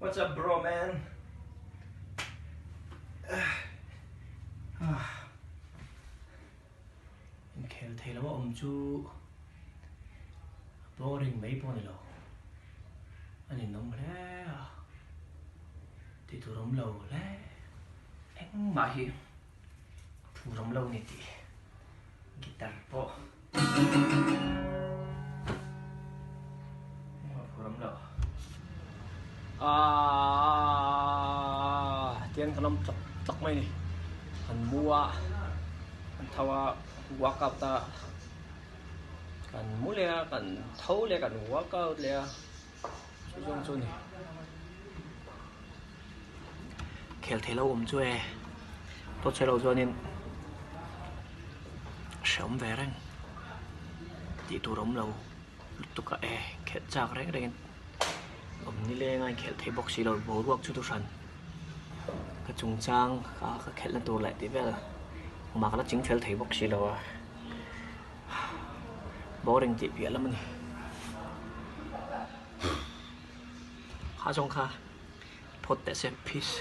What's up bro man? Inkhel thei lo a awm chu boring mai pawh a ni lo. A ninawm hle a, tih tur awm lo hle. Engmah hi phur awm lo a ni tih guitar pawh engmah phur awm lo. Aaa tiang kan awm tlawk tlawk mai a ni. Kan mu a, kan tho a, workout a, kan mu leh a, kan tho leh a, kan workout leh a, chu zawng chu a ni. Khel thei lo awm chu e, dawt sawi loh chuanin hreawm ve reng tih tur awm lo lutuk a e khelh chak reng rengin awm nileng a inkhelh thei bawk si lo boruak chu thu hran ka chungchang kha ka khelhna tur leh tih vel mak la ching fel thei bawk si lo a boring tih piah lam a ni. Kha zawng kha phawt teh se peace.